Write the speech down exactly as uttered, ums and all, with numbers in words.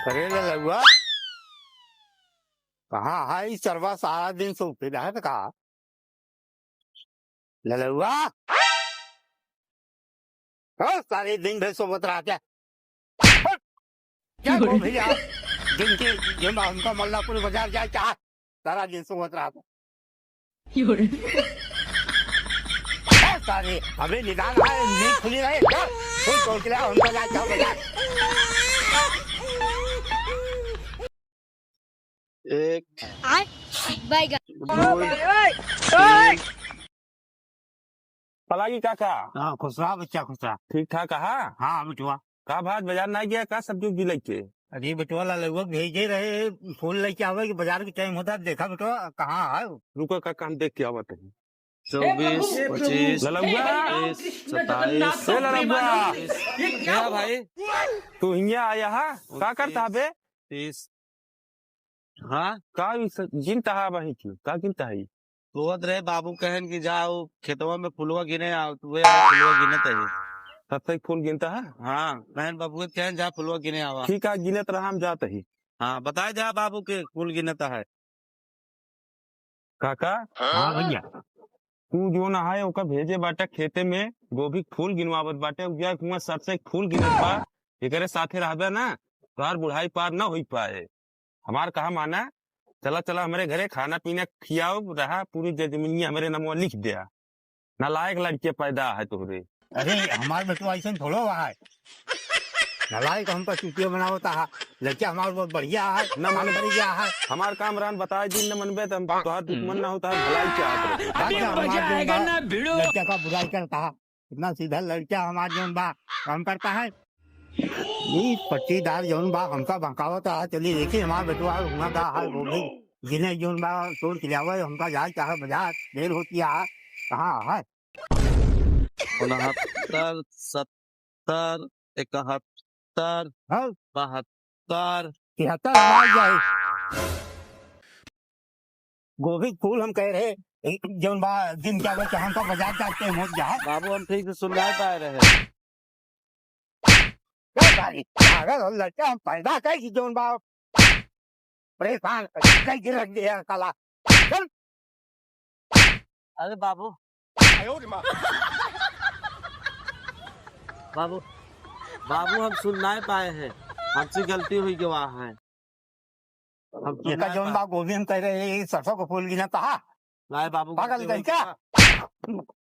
अरे ललुआ, कहाँ है ई सरवा? सारा दिन सोते रहे तो कहा ललुआ। हाँ, सारे दिन भर सोवत रहते हैं। हट! क्या हो भैया? दिन के, दिन में हमका मल्लापुर बाजार जाए क्या? सारा दिन सोवत रहते हैं। ए, सारे, अबे निदान है, नींद खुली रहे, जा, फूल तोड़ के लाओ, हमको जा, जाओ बाजार। एक, आय, बैगन। दो, तीन। पलागी काका। हाँ, खुश रहा बच्चा, खुश रहा। ठीक ठाक, हाँ? हाँ, बिटुआ। का भाज बाजार ना गया, का सब्जी उब्जी लेके? अरे बिटुआ, ललुआ भेजे रहे, फूल लेके आवे कि बाजार के टाइम होता, देखा बिटुआ, कहाँ है? रुको काका, हम देख के आवत हैं। चउबीस, पच्चीस, ललुआ। तीस, सत्ताईस, ए ललुआ। ये क्या भाई? तू हियाँ आया हा? का करता है बे? तीस। हाँ? का ई स-, गिनता है वहीं की? का गिनता है ई? सोवत रहे, बाबू कहन कि जाओ खेतवा में फुलवा गिने आओ, तो वे आओ फुलवा गिनत है। तब तक फूल गिनता है? हाँ, कहन बाबू कहन जा फुलवा गिने आवा। ठीक है, गिनत रहा, हम जात ही। हाँ, बताए जा बाबू के फूल गिनता है। काका, हाँ भैया। तू जो ना है, ओका भेजे बाटे खेते में, गोभी के फूल गिनवावत बाटे, उजिया कुआं सरसों के फूल गिनत बा, एकरे साथे रहबे ना, तोहार बुढ़ाई पार ना होई पाए। हमार कहा माना, चला, चला हमरे घरे, खाना पीना खियाओ, रहा, पूरी जमीनिया हमरे नमवा लिख दे। नालायक लड़के पैदा है तोहरे। अरे, हमार बेटवा ऐसन थोड़ो है। नालायक हमका चूतिया बनावता है। लड़का हमार बहुत बढ़िया है, न मन बढ़िया है। हमार काम रान बताए दिन न मनबे त हम तोहार दुश्मन ना होता है, भलाई चाहत रहे। अभी मजा आएगा ना भिड़ू। लड़का का बुराई करता है। इतना सीधा लड़का हमार जौन बा, काम करता है। ई पट्टीदार जौन बा, हमका बहकावत रहा, चली देखी हमार बेटवा हुआं का हाल हो गई। जिन्हें जौन बा, तोड़ के ले आवे, हमका जाए चाहे बाजार, देर होती है, कहाँ है? उनहत्तर, सत्तर, इकहत्तर, हाँ? बहत्तर। तिहत्तर हमार जाए। गोभी के फूल हम कह रहे, ए, जौन बा, दिन के आवे, हमका बाजार जाते हैं, मत जा। बाबू, हम ठीक से सुन नहीं पाए रहे। ए, सारी पागल हो लड़का, हम पैदा कैसी जौन बा, परेशान कर, कैसे रख दिया साला। चल। अरे बाबू। बाबू, बाबू, हम सुन नहीं पाए हैं, हमसे गलती हुई गवा है। हम सुन एका नहीं जौन पाए। बा गोभी हम कह रहे, ये सरसों को फूल गिना कहा? नहीं बाबू, पागल गलती हुई गई क्या? गवा।